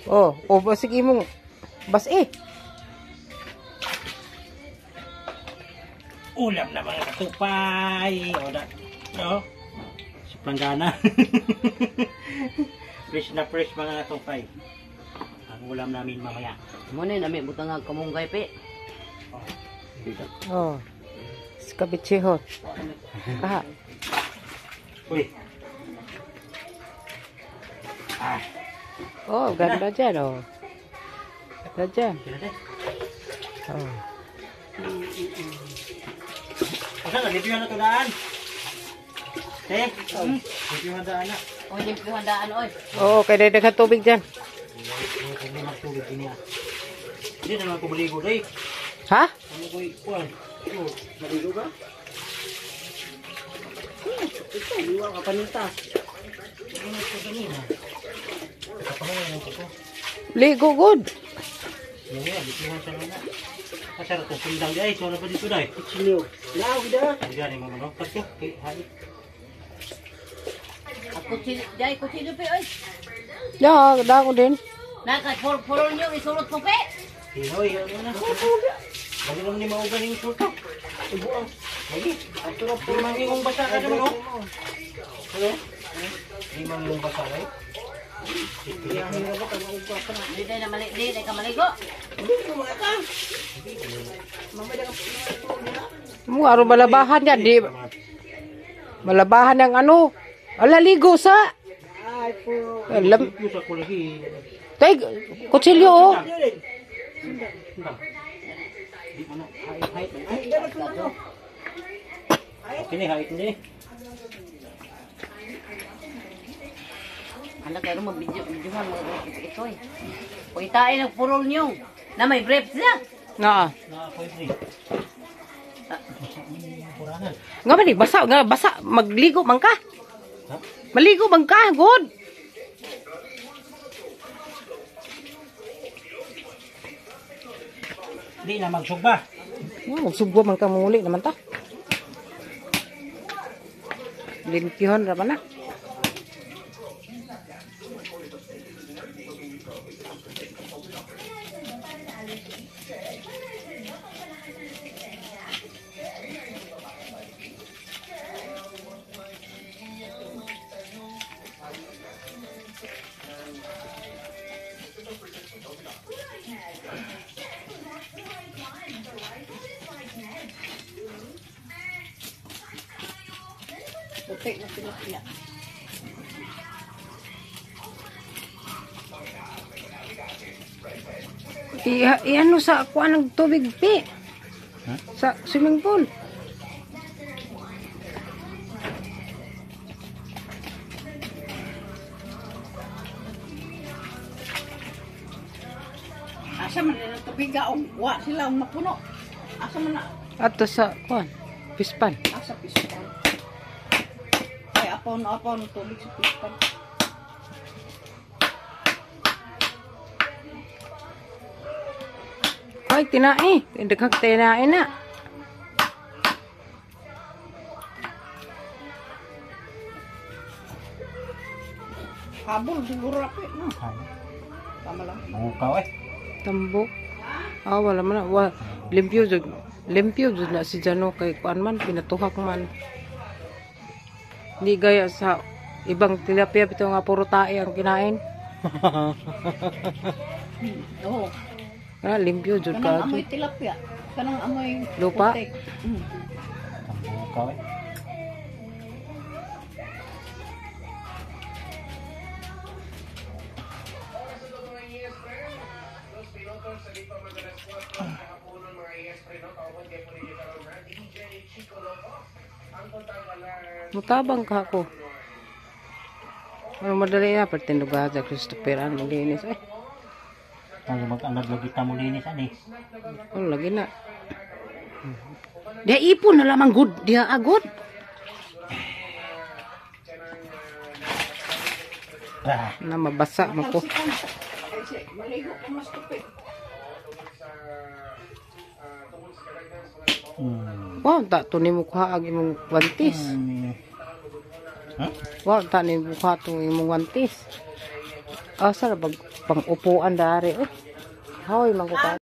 Oh, oh, basig imong bas eh. Ulam na mga katupay. O da. No? Sa planggana. Fresh na fresh mga katupay. Ang ulam namin mamaya. Mo ni nami butang ang kamunggay pe. Oh. Skabichehon. Kaha. Uy. Ah, Oh, ganda dyan, oh. Ganda dyan. sila de. Oh. Asa na limpyo na to daan. Eh, limpyo na daan na. Oy, limpyo handaan oy. Oo, kaya daghan tubig dyan. Hindi magtubig din niya. Hindi na lang ko maligo day. Ha? Ano ko'y kuwan? Oh, maligo ka? Ito, liwa ka panintas. Ingat ko ganina. Kapangalan ko ko. Ligo good. Yan yan, limpyohan sa luna. Kasarap kong sundang di ay, so pa dito day. Kutsilyo. Lao, gida. Ang gani mo no? Kadto kay hait. At kutsilyo, jay kutsilyo pe oy. Ya, dako din. Naka puro niyo isulot ko pe. Hinoy, ano na. Lagi naman ni maugan yung sulto. Ibuang. Lagi. Ato na po mangingong basa ka naman oh. Hello? Di mangingong basa ay. Di day na mali, di day ka maligo. Mo aro malabahan yan di. Malabahan ng ano. Ala ligo sa. Ay, puro. Alam, Yung sa ko lagi. tay kutsilyo oh. Di mo na. Hait, hait. Ay, dala ko ano. Okay ni, hait ni. Ano kayo mo video videohan mga ito eh. Uy tae ng purol niyo. Na may brief siya. Na. Na ako free. Kurangan. Nga man basa nga basa magligo man ka. Ha? Maligo man ka, good. Di na magsugba. Oh, magsugba man ka muli naman ta. Limpyuhan ra man na. Puti na tilapia. Iano sa kuan ng tubig pi. Sa swimming pool. Asa man nila tubig ka, wa sila ang mapuno. Asa man na, Ato sa kuan, pispan. asa pispan. Ay, apaw na apaw ng tubig sa pispan. Ay, tinae. Daghang tinae na. Habol siguro ape, no? Tama lang. Bukaw eh. Tambo. Ah, wala man na. Wa, limpyo jud. Limpyo jud na si Jano kay kuan man pinatuhak man. Hindi gaya sa ibang tilapia bitaw nga puro tae ang kinain. Oo. Ah, limpyo jud Kanang ka. amoy tilapia. Kanang amoy Lupa? putik. Bukaw eh. Mutabang ka ako. Ano madali na pertinduga sa Christopher ang linis eh. Ang mag-anag lagi ta mo linis ani. Oh, lagi na. Dia ipon na lamang good, dia agod. Ah, Na mabasa man ko. Ay, si, maligo ka mas tupik. Wow, ta to nimo kuha ang imong wantis. Huh? Wow, ta nimo kuha tong imong wantis. Asa ra bag pang upuan dari, oh. Haoy man ko ka.